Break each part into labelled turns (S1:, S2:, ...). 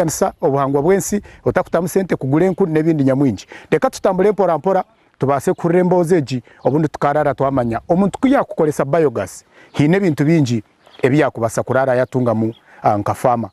S1: Kanisa obuhangwa bw'ensi otakutamu sente kugura enku n'ebindi nyamwingi. Reka tutambure mpora mpora tubaase kuhurira emboozi egi obundi tukaaraara twamanya omuntu ku yaakukoresa biogas haine ebintu bingi ebi yaakubaasa kuraara yatungamu nka faama.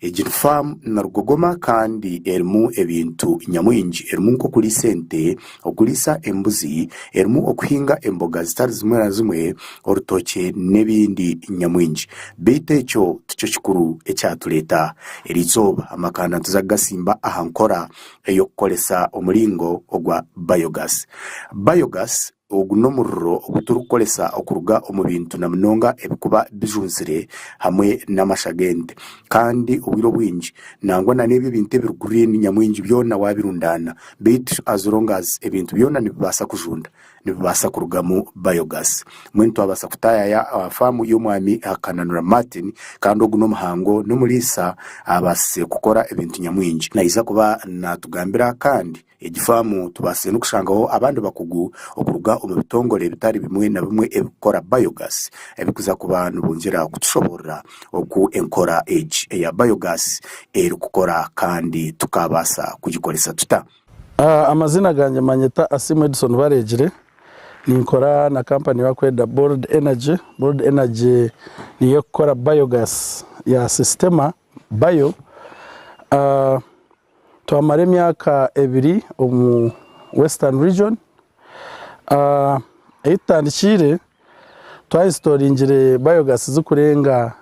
S2: Egi ni faamu na rugogoma kandi erimu ebintu nyamwingi. Erimu nk'okuriisa ente, okuriisa embuzi, erimu okuhinga emboga zitari zimwe na zimwe, orutookye n'ebindi nyamwingi. Beitu ekyo tikyo kikuru ekyatureeta eri izooba. Amakanda nituza kugatsimba aha nkora ey'okukoresa omuringo ogwa biogas. Biogas ogu n'omuriro ogu turikukoresa okuruga omu bintu na munonga ebirikuba bijunzire hamwe n'amasha g'ente. Kandi obwire obwingi nangwa na n'ebyo ebintu ebiri green nyamwingi byona waabirundaana beitu as long as ebintu byona nibibaasa kujunda nibibaasa kurugamu biogas. Mbwenu twabaasa kutaayaaya aha faamu y'omwami Kananura Martin kandi ogu n'omuhango n'omuriisa abaasize kukora ebintu nyamwingi. Naija kuba naatugambira kandi egi faamu tubaasize n'okushangaho abandi bakugu okuruga omu bitongore bitari bimwe na bimwe ebirikukora biogas ebirikuza kuba nibongyera kutushoboorora oku enkora egi eya biogas erikukora kandi tukaabaasa kugikoresa tuta.
S3: Amazina gangye manyeta Asiimwe Edson Baregire, ninkora na kampani ebakweta Bold Energy. Bold Energy niyo ekukora biogas ya Sistema Bio. Twamara emyaka ebiri omu Western Region. Ei tutandikiire twainstolingire biogas zikurenga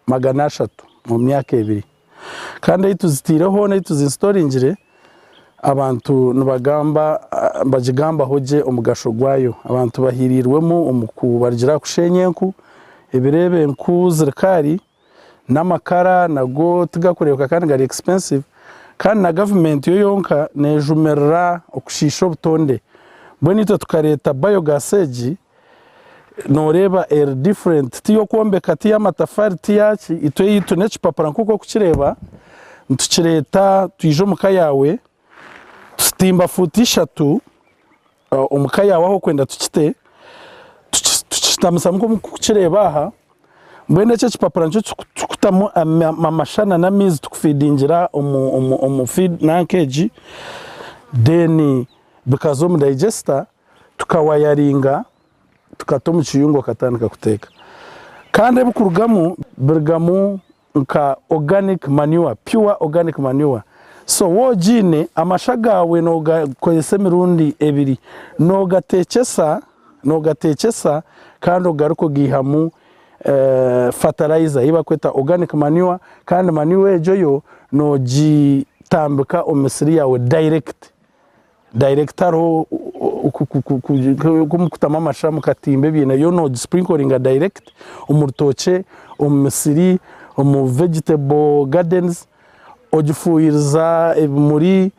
S3: 300 omu myaka ebiri. Kandi ei tuzitaireho n'ei tuzinsitoringire, abantu nibagamba nibagigambaho gye omugasho gwayo. Abantu bahiiriirwemu omu kubarugira aha kushenya enku, ebiro ebi enku ziri kaari n'amakara nago tigarikureebeka kandi gari expensive kandi na gavumenti yo yonka neejumirira okushiisha obutonde. Mbwenu itwe tukareeta biogas egi Nooreeba eri different ti y'okwombeka ti y'amatafaari ti yaaki, itwe eyaitu n'ekipapura nk'oku orikukireeba, nitukireeta twija omu ka yaawe, tutimba fuuti ishatu omu ka yaawe ahu orikwenda tukite, tukishutamisamu nk'oku orikukireeba aha, mbwenu eki ekipapura nikyo turikutamu amashana n'amaizi tukufidingira omu nanka egi, then bikaza omu digester. Tukawayaringa tukata omu kiyungu okatandika kuteeka. Kandi ebikurugamu birugamu nka organic manure, pure organic manure. So waaba ogiine, amasha gaawe noogakozesa emirundi ebiri. Noogateekyesa, noogateekyesa kandi ogaruke ogaihamu fertilizer ei barikweta organic manure kandi manure egyo yo noogitambika omu misiri yaawe direct. Direct hariho nk'omukutamu amasha mukatimba ebiina yo nogisprinklinga direct omu rutookye, omu misiri, omu vegetable gardens, ogifuhiriza ebimuri,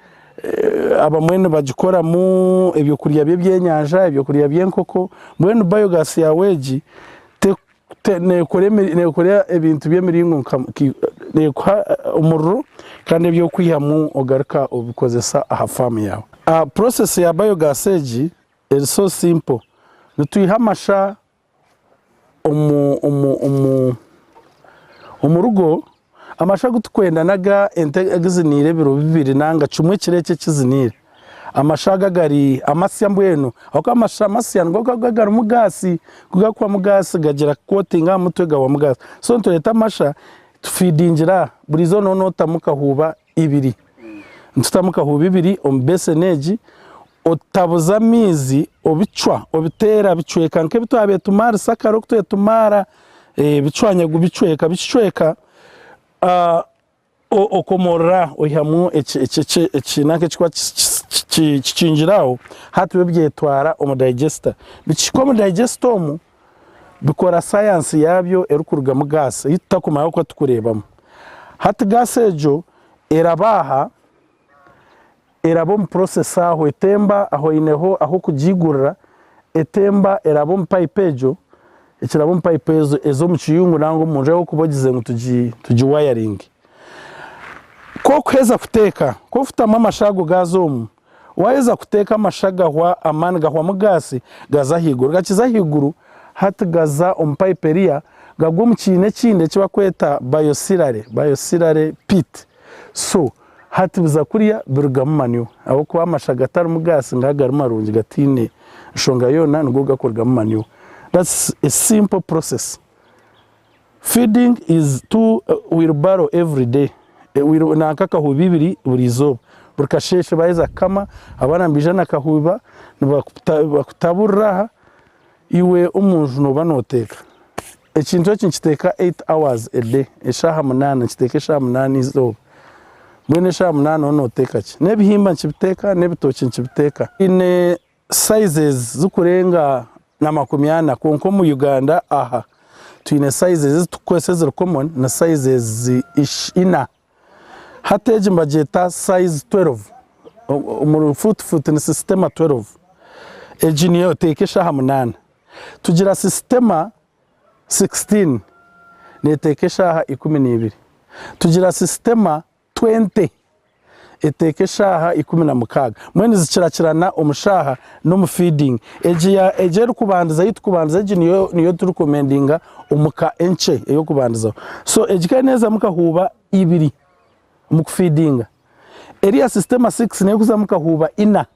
S3: abamwe nibagikoramu ebyokurya by'ebyenyanja, ebyokurya by'enkoko, mbwenu biogas yaawe egi Neekora ebintu by'emiringo nka neekuha omuriro kandi ebi orikwihamu ogaruka obikozesa aha faamu yaawe. Process ya biogas egi eri so simple, nitwiha amasha omu rugo, amasha agu turikwenda n'aga ente eziniire ebiro bibiri ninga kimwe ekiro eki ekiziniire. Amasha aga gari amasya mbwenu ahabw'okuba amasha amasya nigo garikuba garimu gaasi, ku garikuhwamu gaasi gagira kotingi aha mutwe gahwamu gaasi. So nitureeta amasha tufiidingira aha, buri izooba nooba nootamu kahuuba ibiri. Nitutamu kahuuba ibiri omu beseni egi, otabuza amaizi obicwa, obiteera bicweka nk'ebi twabaire tumaarisa kare oku twabaire tumaara bicwanyagu bicweka bikicweka. Okomorora oihamu ekinanka ekirikuba kikingire aho, hati byo byetwara omu digester. Bikihika omu digester omu, bikora sayansi yaabyo erikurugamu gaasi ei tutakumanya ahabw'okuba titukureebamu. Hati gaasi egyo eraba aha, eraba omu process aho etemba ahu oineho ah'okugiigurira, etemba eraba omu pipe egyo, ekiraba omu pipe ezo ez'omu kiyungu nangwa omu nju ahu orikuba ogize ngu tugi wayaringe. Ku orikuheeza kuteeka, ku orikutamu amasha ago gaaza omu, waaheza kuteeka amasha gahwa amaani gahwamu gaasi gaza ahaiguru, gakiza ahaiguru hati gaza omu pipe eriya. gagwa omu kiina ekindi eki barikweta bioslurry, bioslurry pit. So hati biza kuriya birugamu manure ahabw'okuba amasha gatarimu gaasi ngaaga gari marungi gataine nshonga yoona nigo garikurugamu manure. That's a simple process. Feeding is two wheelbarrow every day, nanka akahuuba ibiri buri izooba. Buri kasheeshe baaheza kukama, abaana nibaija na kahuuba nibakutaburira aha, iwe omunju nooba nooteeka. Ekintu eki nikiteeka eight hours a day, eshaaha munaana, nikiteeka eshaaha munaana eizooba. Mbwenu eshaaha munaana nooba nooteeka ki? N'ebihimba nikibiteeka, n'ebitookye nikibiteeka. Twine sizes zirikurenga na 40 kwonka omu Uganda aha twine sizes ezi turikukozesa eziri common ni sizes ina. Hati egi nibagyeta size 12 omu rufuutifuuti ni sisitema 12 egi niyo eteeka eshaaha munaana. Tugira sisitema 16 neeteeka eshaaha 12. Tugira sisitema 20 eteeka eshaaha 16. Mbwenu zikirakirana omu shaaha n'omu feeding. Egi ya egi erikubandiza ei turikubandiza egi niyo niyo turikomendinga omu ka enkye ey'okubandizaho. So egi ka neezamu kahuuba ibiri omu kufiidinga. Eriya sisitema six neyo erikuzamu kahuuba ina.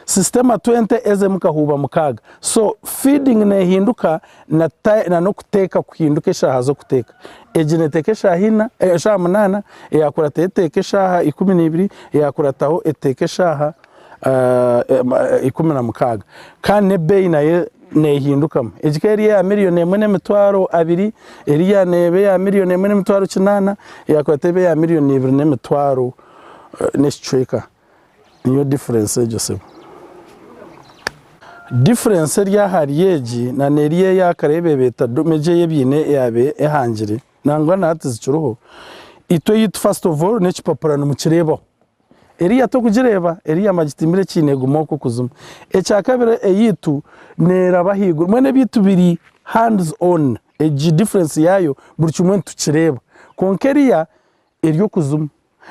S3: Sisitema twente ezemu kahuuba mukaaga. So feeding nehinduka na na n'okuteeka kuhinduka eshaaha z'okuteeka. Egi neteeka eshaaha ina, eshaaha munaana, eyakurataho eteeka eshaaha 12, eyakurataho eteeka eshaaha 16. Kandi n'ebeeyi nayo nehindukamu. Egi ka eri eya miriyoni emwe n'emitwaro abiri, eriya neeba eya miriyoni emwe n'emitwaro kinaana, eyakurataho ebe eya miriyoni ibiri n'emitwaro n'ekicweka. Niyo difference egyo sebo. Difference eri ahari egi na neriya eya kare ei bebeeta dome egi eyebiine eyaaba ehangire nangwa na hati zikiriho, itwe eyaitu first of all n'ekipapura nimukireebaho. Eriya tokugireeba, eriya magitimbire ekiine eguma okwo okuzimu. Ekyakabiri eyaitu neeraba ahaiguru, mbwenu ebyaitu biri hands on, egi difference yaayo buri kimwe nitukireeba. Kwonka eriya eri okuzimu.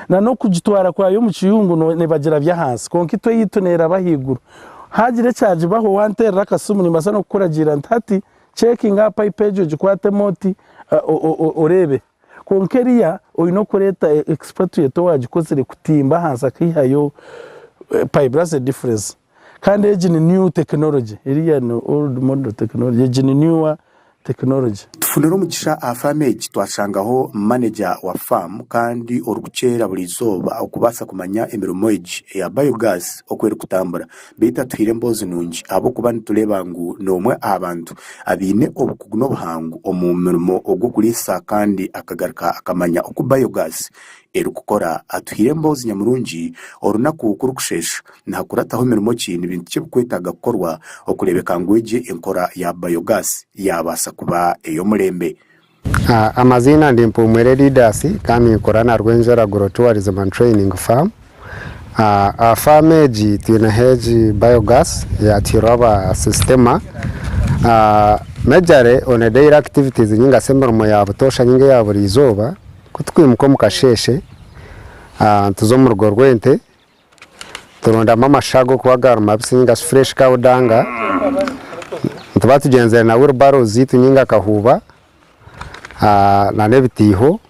S3: Na n'okugitwara kwayo omu kiyungu nibagirabya ahansi, kwonka itwe eyaitu neeraba ahaiguru. Haagira ekyagibaho wanteerera akasimu nimbaasa n'okukuragiira nti hati cekinga aha payipu egyo ogikwatemu oti oreebe. Kwonka eriya oine okureeta expatriate owaagikozire kutimba ahansi akaihayo payipu. That's the difference. Kandi egi ni new technology, eriya ni old model technology, egi ni newer technology.
S2: Tufunire omugisha aha faamu egi twashangaho maneja wa faamu kandi orikukyera buri izooba okubaasa kumanya emirimo egi eya biogas oku erikutambura. Beitu atuhaire emboozi nungi ahabw'okuba nitureeba ngu n'omwe aha bantu abaine obukugu n'obuhangu omu murimo ogw'okuriisa kandi akagaruka akamanya oku biogas erikukora. Atuhaire emboozi nyamurungi orunaku kurukusheesha. Nihakurataho mirimo ki? Ni bintu ki ebirikwetaaga kukorwa okureebeka ngu egi enkora ya biogas yaabaasa kuba ey'omurembe?
S4: Amaziina ndi Mpumwire Didas kandi ninkora na Rwenzori Agro Tourism and Training Farm. Aha faamu egi twineho egi biogas eyatuhairwe aba Sistema. Majorly on a daily activities ninga shi emirimo ya butoosha ninga eya buri izooba, ku tukwimuka omu kasheeshe nituza omu rugo rw'ente Turondamu amasha agokuba gari mabisi ninga shi fresh cow dung, nituba tugyenzire na wheelbarrows zaitu ninga kahuuba na n'ebitiiho,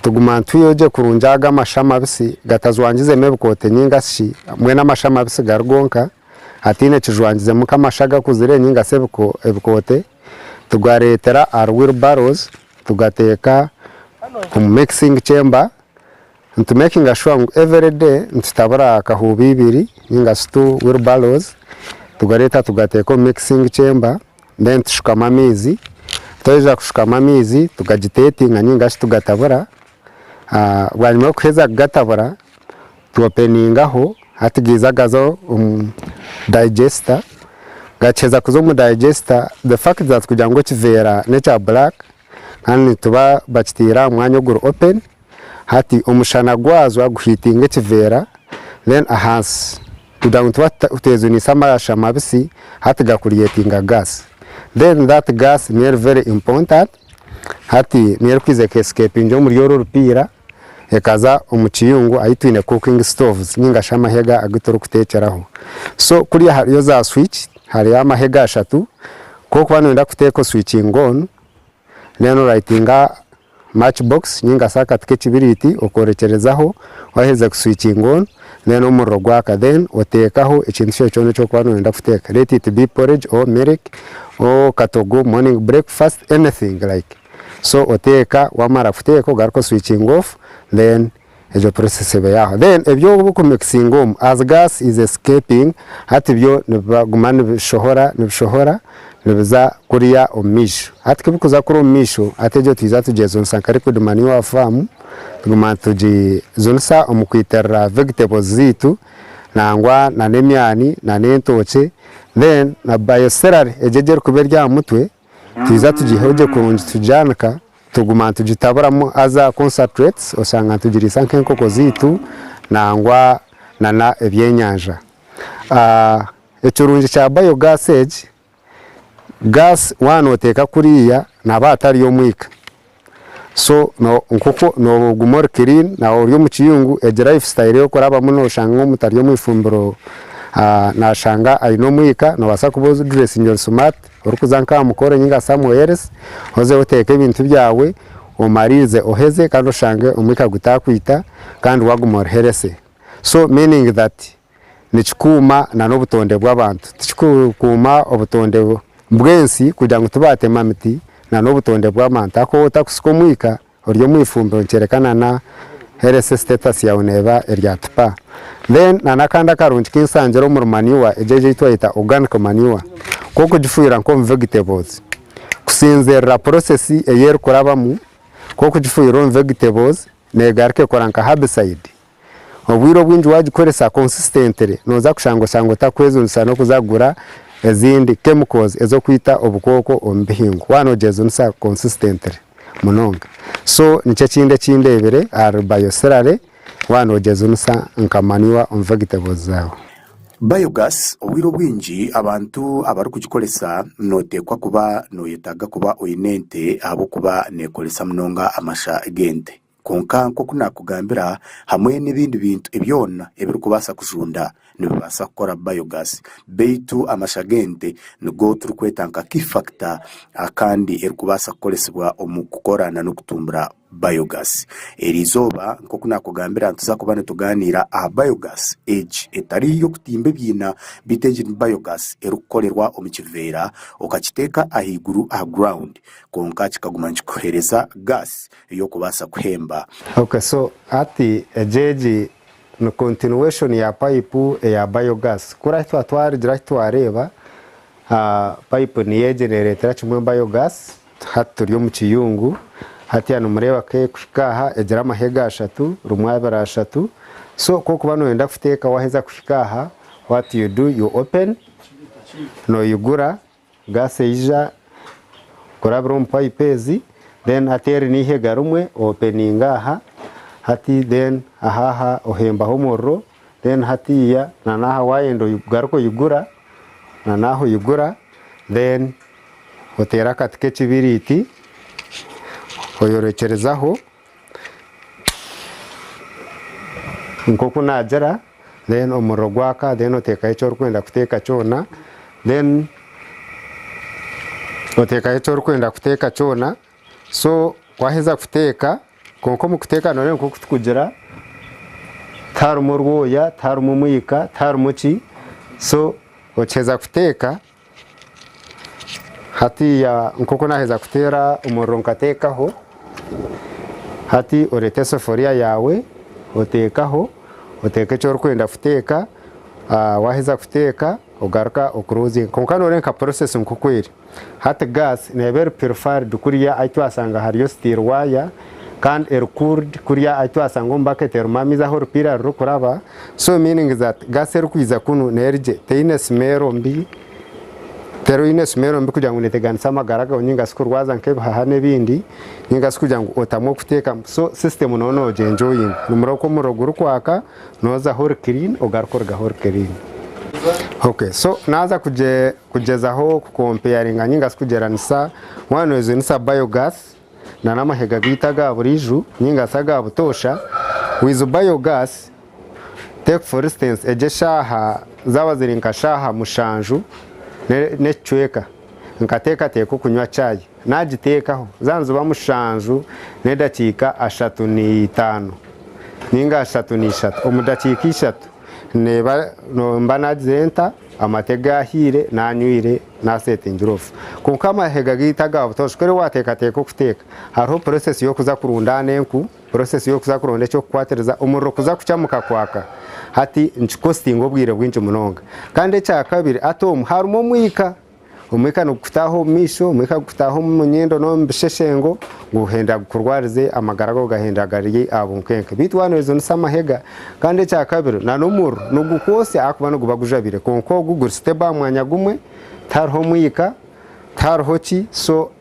S4: tuguma nitwihayo gye kurungi ago amasha amabisi gatajwangizemu ebikoote ninga shi mbwenu amasha amabisi gari gonka hataine kijwangizemu nk'amasha agakuzire ninga shi ebikoote, tugareetera ahari wheelbarrows tugateeka omu mixing chamber. Nitu makinga sure ngu every day nitutabura kahuuba ibiri ninga shi two wheelbarrows tugareeta tugateeka omu mixing chamber then tushukamu amaizi, twaheza kushukamu amaizi tugagitetinga ninga shi tugatabura, bwanyima y'okuheza kugatabura tu openingaho hati gaiza gaza omu digester, gakiheza kuza omu digester the fact that kugira ngu ekiveera n'ekya black kandi nituba bakiteire aha mwanya oguri open. Hati omushana gwazwa guhiitinga ekiveera then ahansi kugira ngu nituba twejuniise amarasha mabisi hati gakuriyetinga gas then that gas niyo eri very important hati niyo erikwija eka escapinga omuri oru orupiira ekaza omu kiyungu ahu twine cooking stoves ninga shi amahega agu turikuteekyeraho. So kuriya hariyo za switch hariyo amahega ashatu ku orikuba noyenda kuteeka oswichinga on. Then orayitinga match box ninga shi akati k'ekibiriiti okorekyerezaho waheza ku switchinga on then omuriro gwaka then oteekaho ekintu kyona kyona eki orikuba noyenda kuteeka let it be porridge or milk or katogo, morning breakfast anything like so oteeka wamara kuteeka ogaruke oswitchinge off then egyo process ebe yahwa. Then ebi orikumixinga omu as gas is escaping hati byo nibiguma nibishohora nibishohora nibiza kuriya omu maisho. Hati kubikuza kuriya omu maisho hati egyo twija tugyejunisa nka liquid manure farm tuguma nitugijunisa omu kwitirira vegetables zaitu nangwa na n'emyani na n'entookye then na bio celery egyo erikuba eri aha mutwe twija tugiihaho gye kurungi tugyanika Tuguma nitugitaburamu haza concentrates oshanga nitugiriisa nk'enkoko zaitu nangwa nana ebyenyanja. Ekirungi kya biogas egi, gas waaba noteeka kuriya nihaba hatariyo omwika so nk'oku noguma ori clean naaba ori omu kiyungu egi life style ei orikurabamu noshanga omuntu ari omu ifumbiro nashanga aine omwika nobaasa kuba ori dressingire smart. Orikuza nk'aha mukoro ninga somewhere else, oze oteeke ebintu byawe omaririze oheze kandi oshange omwika gutakwita kandi waguma ori healthy. So meaning that nikikuuma na n'obutonde bw'abantu. Tikikukuuma obutonde bw'ensi kugira ngu tibatema miti na n'obutonde bw'abantu ahakuba waaba otakusika omwika ori omu ifumbiro nikyoreka na na health status yaawe neeba eri at par. Then na n'akandi akarungi ku nshangire omuri manure egyo ei twayeta organic manure, ku orikugifuhirira nk'omu vegetables, kusinziirira process ei erikurabamu, ku orikugifuhirira omu vegetables neegaruka ekora nka herbicide. Obwire obwingi waagikoresa consistently nooza kushanga oshanga otakwejunisa n'okuza kugura ezindi chemicals ez'okwita obukooko omu bihingwa waaba noogyejunisa consistently munonga. So nikyo ekindi eki ndeebire ahari bio-slurry waaba noogyejunisa nka manure omu vegetables zaawe.
S2: Biogas obwire obwingi abantu abarikugikoresa nooteekwa kuba nooyetaaga kuba oine ente ahabw'okuba neekoresa munonga amasha g'ente. Kwonka nk'oku naakugambira, hamwe n'ebindi bintu byona ebirikubaasa kujunda nibibaasa kukora biogas. Beitu amasha g'ente nigo turikweta nka key factor kandi erikubaasa kukoresibwa omu kukora n'okutumbura biogas. Eri izooba nk'oku naakugambira nituza kuba nitugaaniira aha biogas egi etari y'okutimba ebiina beitu egi ni biogas erikukorerwa omu kiveera okakiteeka ahaiguru aha ground kwonka kikaguma nikikuheereza gas ey'okubaasa kuhemba.
S4: Ok so hati egyo egi ni continuation ya pipe eya biogas kuri ahu twaba twarugire ahu twareeba pipe niyo egi nereetera kimwe biogas hati turi omu kiyungu hatiya nimureeba ku erikuhika aha egira amahega ashatu rimwe abiri ashatu so ku orikuba noyenda kuteeka waheza kuhika aha what you do you open noyigura Gas eija kurabira omu pipe ezi then hati eri n'eihega rimwe openinga aha hati then aha aha ohembaho omuriro then hatiiya na n'aha wayenda ogaruke oyigura na n'aha oyigura then oteera akati k'ekibiriiti oyorekyerezaho Nk'oku naagira then omuriro gwaka then oteekaho eki orikwenda kuteeka kyona then oteekaho eki orikwenda kuteeka kyona so waaheza kuteeka kwonka omu kuteeka nooreeba nk'oku turikugira tiharimu orwoya, tiharimu omwika, tiharimu ki so okiheza kuteeka Hatiiya nk'oku naaheza kuteera omuriro nkateekaho, hati oreete esefuriya yaawe oteekaho, oteeke eki orikwenda kuteeka, waaheza kuteeka ogaruka okurozinga. Kwonka nooreeba nka process nk'oku eri, hati gas neeba eri purified kuriya ahu twashanga hariyo steel wire kandi eri cooled kuriya ahu twashanga omu bucket erimu amaizi ahu orupiira rurikuraba, so meaning that gas erikwija kunu neeri gye teine smell mbi. Teroine smell mbi kugira ngu neteganisa amagara gawe ninga shi kurwaza nk'ebihaha n'ebindi ninga shi kugira ngu otamwe okuteekamu so system noba nogi enjoyinga nimureba oku omuriro gurikwaka nozaho ori clean ogaruka orugaho ori clean. Ok so naaza kugyezaho ku comparinga ninga shi kugyeranisa waaba noyejunisa biogas na n'amahega gaitu aga buriijo ninga shi aga butoosha with biogas Take for instance egyo eshaaha zaaba ziri nka shaaha mushanju n'ekicweka nkateekateeka okunywa chai. Naagiteekaho, zaaba niziba mushanju n'edakiika ashatu n'itaano nainga 33, omu dakiika ishatu neeba nimba naagizire nta, amate gaahiire, naanywire, naasetingire off. Kwonka amahega gaitu aga butoosha ku waateekateeka okuteeka, hariho process y'okuza kurundaana enku, process y'okuza kuronda eky'okukwatiriza, omuriro kuza kucamuka kwaka, hati nikikositinga obwire bwingi munonga. Kandi ekyakabiri, hati omu harimu omwika. Omwika nigukutaaha omu maisho, omwika gukutaaha omu nyindo n'omu bisheshengo, guhenda gukurwarize, amagara gaawe gahenda gari aha bunkenke. Beitu waaba noyezonesa amahega, kandi ekyakabiri n'omuriro nigukwotsya ahakuba niguba gujabire kwonka ogu guri stable aha mwanya gumwe, tihariho mwika, tihariho ki, so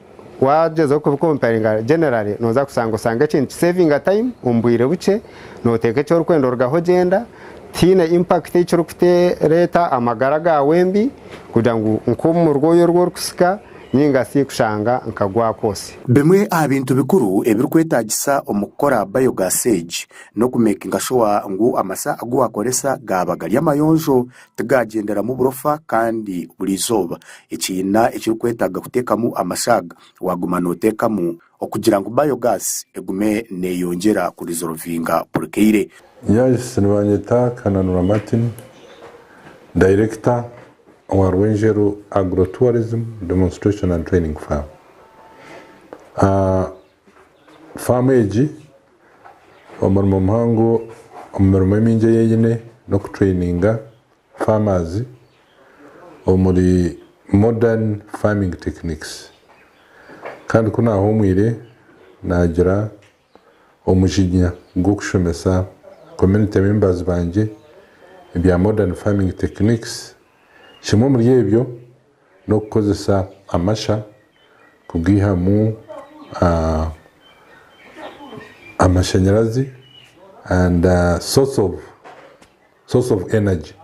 S4: waagyezaho kubikomparinga generally nooza kushanga osanga ekintu nikisevinga time omu bwire bukye, nooteeka eki orikwenda orugaho ogyenda, tihaine impact ei kirikureeta aha magara gaawe mbi kugira ngu nk'omu rwoya oru orikusika ninga shi kushanga nka gwakwotsya.
S2: Bimwe aha bintu bikuru ebirikwetaagisa omu kukora biogas egi n'okumekinga shuwa ngu amasa agu waakoresa gaaba gari amayonjo, Tigaagyenderamu burofa kandi buri izooba ekiina ekirikwetaaga kuteekamu amashaga waaguma nooteekamu okugira ngu biogas egume neeyongyera kurizorovinga buri kaire.
S5: Yes, nibanyeta Kananura Martin, Director owa Rwenjeru Agro Tourism Demonstration and Training Farm. Faamu egi omurimo muhango omu mirimo emingi ei eine n'okutureyininga faamazi omuri modern farming techniques kandi ku naahumwire naagira omujinya gw'okushomesa community members bangye ebya modern farming techniques. Kimwe omuri ebyo n'okukozesa amasha kugaihamu amashanyarazi and source of source of energy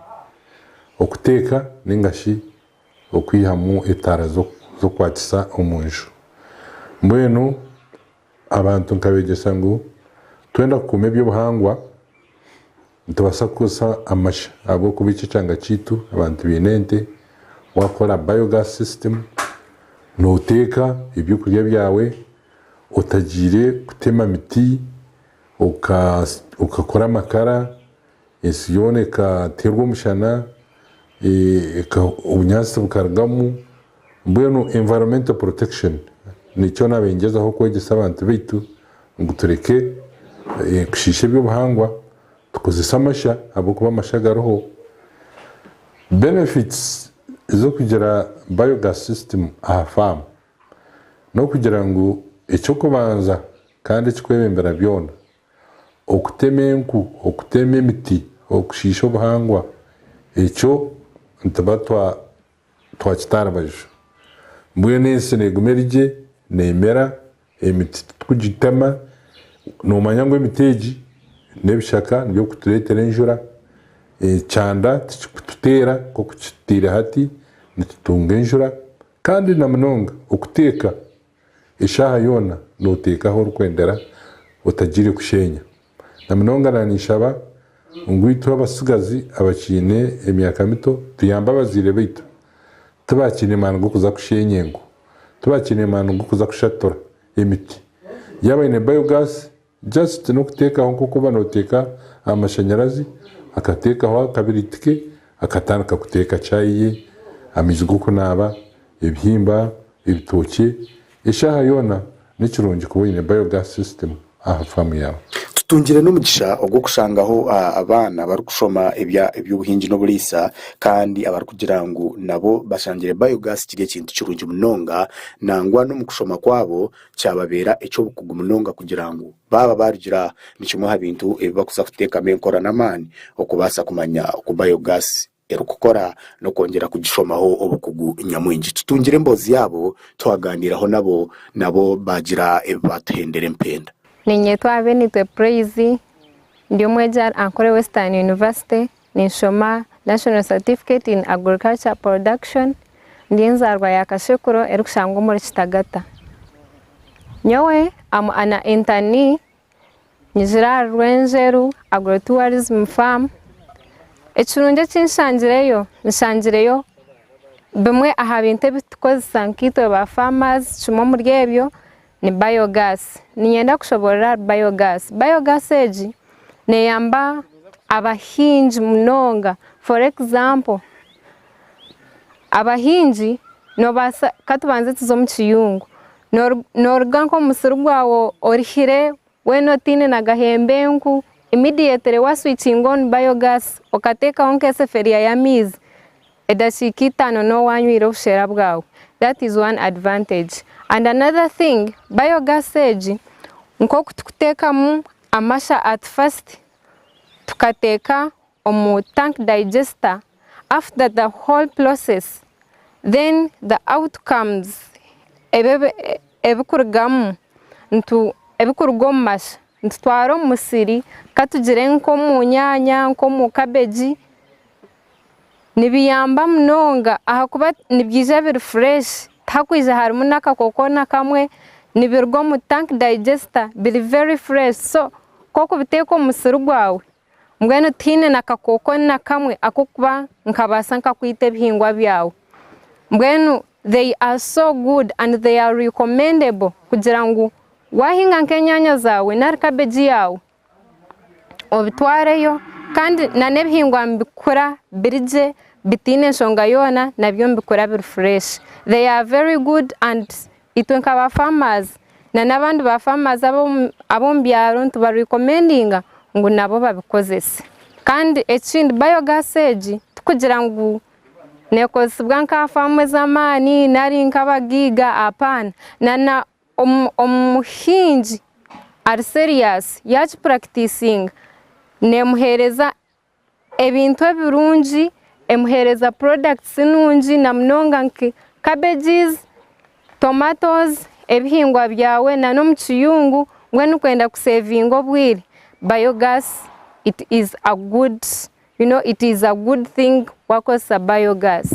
S5: okuteeka ninga shi okwihamu etaara z'okwakisa omu nju. Mbwenu abantu nkabegyesa ngu twenda kukuuma eby'obuhangwa Nitubaasa kukozesa amasha ahabw'okuba eki ekyanga kyaitu abantu baine ente, waakora biogas system nooteeka ebyokurya byawe otagiire kutema miti, okakora amakara, ensi yoona ekateerwa omushana, obunyaatsi bukarugamu, mbwenu environmental protection nikyo naabaire ningyezaho kwegyesa abantu baitu ngu tureke kushiisha eby'obuhangwa tukozese amasha ahabw'okuba amasha gariho. Benefits ez'okugira biogas system aha faamu n'okugira ngu eky'okubanza kandi ekikwebembera byona, okutema enku, okutema emiti, okushiisha obuhangwa ekyo nituba twa twakita aha rubaju. Mbwenu ensi neeguma eri gye, neemera, emiti titukugitema. Noomanya ngu emiti egi n'ebishaka nibyo birikutureetera enjura, ekyanda tikirikututeera nk'oku kituteire hati, nitutunga enjura kandi na munonga okuteeka eshaaha yoona nooteeka ahu orikwendera otagiire kusheenya. Na munonga naninshaba ngu itwe abatsigazi abakiine emyaka mito tuyambe abazaire baitu. Tibakiine maani g'okuza kusheenya enku, tibakiine maani g'okuza kushatura emiti. Yaaba aine biogas, just n'okuteekaho nk'oku oba nooteeka aha mashanyarazi, akateekaho akabiriiti ke akatandika kuteeka chai ye, amaizi g'okunaaba, ebihimba, ebitookye. Eshaaha yoona ni kirungi kuba oine biogas system aha faamu yaawe.
S2: Tutungire n'omugisha ogw'okushangaho abaana abarikushoma eby'obuhingi n'oburiisa kandi abarikugira ngu nabo bashangire biogas kiri ekintu kirungi munonga nangwa n'omu kushoma kwabo kyababeera eky'obukugu munonga kugira ngu baaba barugira aha ni kimwe aha bintu ebi barikuza kuteekamu enkora n'amaani okubaasa kumanya oku biogas erikukora n'okwongyera kugishomaho obukugu nyamwingi. Tutungire emboozi yaabo twaganiiraho nabo, nabo baagira ebi baatuhendera empenda.
S6: Niinyetwa Abenitwe Praise, ndi omwegi ahari Ankole Western University, ninshoma National Certificate in Agriculture Production, ndi enzaarwa ya Kashekuro erikushangwa omuri Kitagata. Nyowe am an internee Nyizire ahari Rwenjeru Agro Tourism Farm, ekirungi eki nshangireyo, nshangireyo Bimwe aha bintu ebi tukukozesa nkaitwe ba farmers kimwe omuri ebyo ni biogas. Niinyenda kushoboorora ahari biogas. Biogas egi neeyamba abahingi munonga. For example, abahingi noobaasa katubanze tuze omu kiyungu, nooruga nk'omu musiri gwawe orihire weena otaine na gahembe enku, immediately wa switchinga on biogas okateekaho nk'esefuriya y'amaizi, edakiika itaano nooba wanywire obushera bwawe, that is one advantage. And another thing, biogas egi nk'oku turikuteekamu amasha at first tukateeka omu tank digester, after the whole process then the outcomes ebikurugamu ebikuruga omu masha nitutwara omu musiri katugire nk'omu nyaanya nk'omu kabegi Nibiyamba munonga ahakuba nibyija biri fresh tihakwija harimu n'akakooko nakamwe, nibiruga omu tank digester biri very fresh so ku okubiteeka omu musiri gwawe mbwenu tihaine na kakooko nakamwe ak'okuba nikabaasa nkakwita ebihingwa byawe. Mbwenu they are so good and they are recommendable kugira ngu wahinga nk'enyaanya zaawe nari kabegi yaawe, obitwareyo kandi n'ebihingwa nibikura biri gye bitaine nshonga yoona nabyo nibikura biri fresh. They are very good and itwe nka ba farmers n'abandi ba farmers ab'omu byaro nituba recommendinga ngu nabo babikozese. Kandi ekindi biogas egi tikugira ngu neekozesibwa nk'aha faamu ez'amaani nari nk'abagaiga hapana. Omuhingi ari serious yaakipurakitinga neemuheereza ebintu ebirungi, emuheereza products nungi na munonga nka cabbage, tomatoes, ebihingwa byawe n'omu kiyungu mbwenu kwenda kusevinga obwire, biogas it is a good you know it is a good thing wakozesa biogas.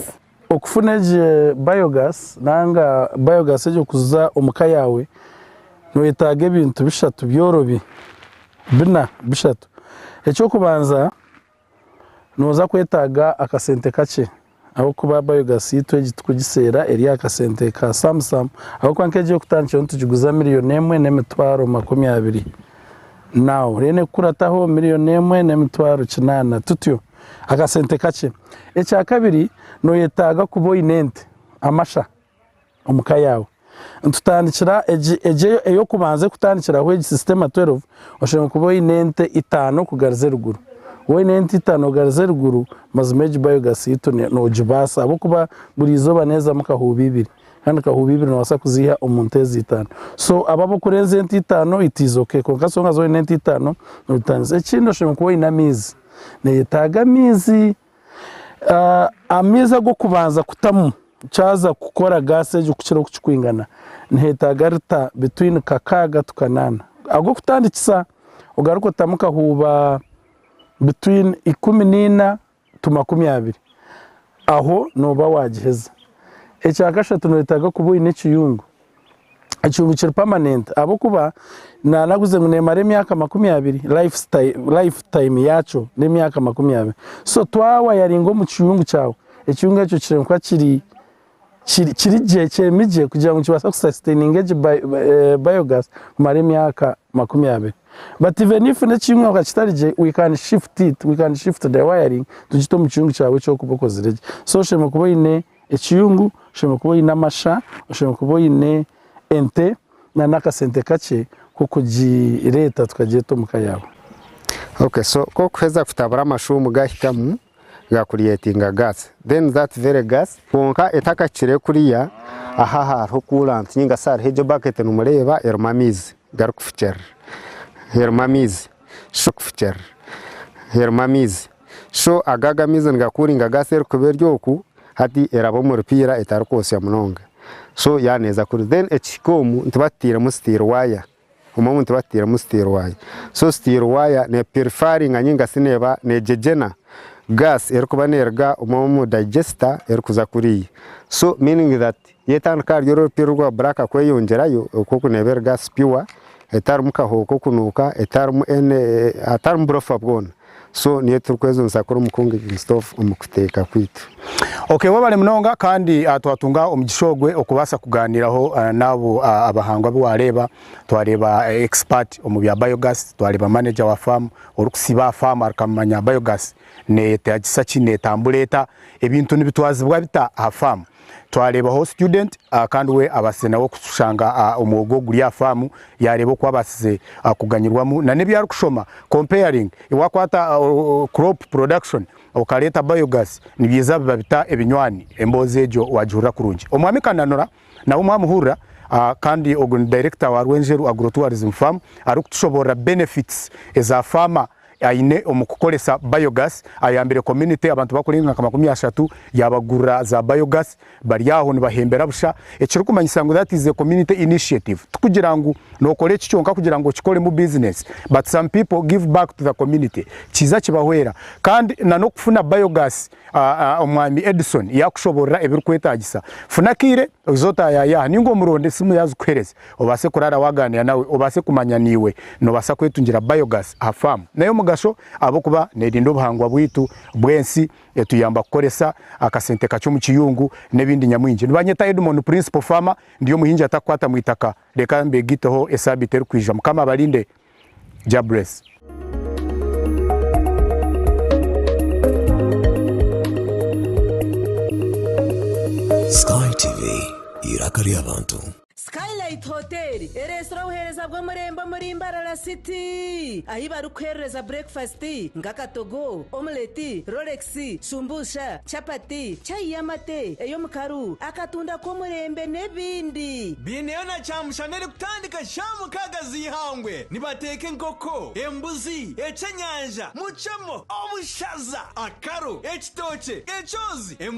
S3: Okufuna egi biogas nanga biogas egi okuza omuka yaawe noyetaaga ebintu bishatu byorobi, bina, bishatu. Eky'okubanza nooza kwetaaga akasente kakye ahabw'okuba biogas yaitu egi tukugiseera eri aha kasente ka samusamu ahabw'okuba nk'egi ey'okutandikiraho nitugiguza miriyoni emwe n'emitwaro 20 now reero ekukurataho miriyoni emwe n'emitwaro kinaana tutyo. Akasente kakye. Ekyakabiri, noyetaaga kuba oine ente, amasha, omu ka yaawe. Nitutandikira egi egi ey'okubanza ekutandikiraho egi Sistema 12, oshemereire kuba oine ente itaano kugariza eruguru. Waaba oine ente itaano kugariza eruguru, mazima egi biogas yaitu nogibaasa ahabw'okuba buri izooba neezamu kahuuba ibiri kandi kahuuba ibiri noobaasa kuziiha omu nte ezi itaano. So abo abarikurenza ente itaano it is okay kwonka so long as oine ente itaano nogitandisa. Ekindi oshemereire kuba oine amaizi. Neyetaaga amaizi, amaizi ag'okubanza kutamu kyaza kukora gaasi egyo kukira oku kirikwingana nihetaaga rita between kakaaga to kanaana. Ag'okutandikisa ogaruke otamu kahuuba between 14 to 20 aho nooba waagiheza. Ekyakashatu noyetaaga kuba oine ekiyungu. Ekiyungu kiri permanent ahabw'okuba nanaguze ngu nemara emyaka 20 life time yakyo n'emyaka 20 so twawayaringa omu kiyungu kyawe, ekiyungu ekyo kiine kuba kiri kiri gye kyemi gye kugira ngu nikibaasa kusasitaininga egi biogas kumara emyaka 20 but even if n'ekiyungu kyakuba kitari gye we can shift it, we can shift the wiring tugite omu kiyungu kyawe eki orikuba okozire gye so oshemereire kuba oine Ekiyungu, oshemereire kuba oine amasha, oshemereire kuba oine ente n'akasente kakye k'okugireeta tukagireeta omu ka yaawe.
S4: Ok so ku okuheza kutabura amashuumu gahikamu ga creatinga gas then that very gas kwonka etakahikire kuriya aha hariho coolant ninga shi hariho egyo bucket nimureeba erimu amaizi garikufukirira erimu amaizi so kufukirira erimu amaizi. So ago ago amaizi nigakuuringa gaasi erikuba eri oku hati eraba omu rupiira etarikwosya munonga. So yaaba neeza kuri then ekihika omu nituba tutairemu steel wire, omu omu nituba tutairemu steel wire. So steel wire neepurifaringa ninga shi neeba neegyegyena gaasi erikuba neeruga omu omu digester erikuza kuriya. So meaning that yaatandika ahari oru orupiira orwa black kweyongyerayo okwo oku neeba eri gaasi pure etarimu kahooho k'okunuuka, etarimu any hatarimu burofa bwona. So niyo turikwejunisa kuri omu cooking stove omu kuteeka kwaitu.
S1: Okay, webale munonga kandi twatunga omugisha ogwe okubaasa kugaaniiraho n'abo abahangwa abu wareeba, twareeba expert omu bya biogas, twareeba manager wa farm orikusiiba aha farm akamanya biogas neyetagisa ki, netambura eta, ebintu nibitwazibwa bita aha farm. Twareebaho student kandi we abaasize nawe kushanga omwogo guri aha faamu yaareeba oku abaasize kuganyirwamu nana ebi arikushoma comparing waakwata crop production okareeta biogas nibiiza biba bita ebinywani emboozi egyo waagihurira kurungi. Omwami Kananura nawe mwamuhurira kandi ogu ni director wa Rwenjeru Agro Tourism Farm arikutushoboorora benefits eza farmer aine omu kukoresa biogas, ayambire community abantu bakurenga nka 30 yabagurira za biogas bari aho nibahembera busha ekirikumanyisa ngu that is a community initiative tikugira ngu nokora eki kyonka kugira ngu okikoremu business but some people give back to the community kiza kibahwera kandi na nokufuna biogas Omwami Edson yakushoborora ebirikwetagisa funa akaire oze otayaaye aha ninga omuronde esimu ye azikuhereze Obaase kuraara waagaaniira nawe, obaase kumanya naiwe noobaasa kwetungira biogas aha faamu. N'ey'omugasho ahabw'okuba neerinda obuhangwa bwaitu bw'ensi, etuyamba kukoresa akasente kakye omu kiyungu n'ebindi nyamwingi. Nibanyeta Edmond Principal Farmer, ndi omuhingi atakukwata mu itaka. Reka mbegaiteho esaabiiti erikwija. Mukama abarinde. Jah bless.
S7: Sky TV, eiraka ry'abantu.
S8: Skylight Hotel ereetsire obuheereza bw'omurembe omuri Mbarara City ahi barikukuheerereza burekifasiti nk'akatogo, omuleti, rolex, shumbusha, chapati, chai y'amate, ey'omukaru, akatunda k'omurembe n'ebindi.
S9: Baineyo na kyamushana erikutandika shaaha mukaaga z'eihangwe. Nibateeka enkoko, embuzi, eky'enyanja, mucemo, obushaza, akaro, ekitookye, ekyozi, emboga.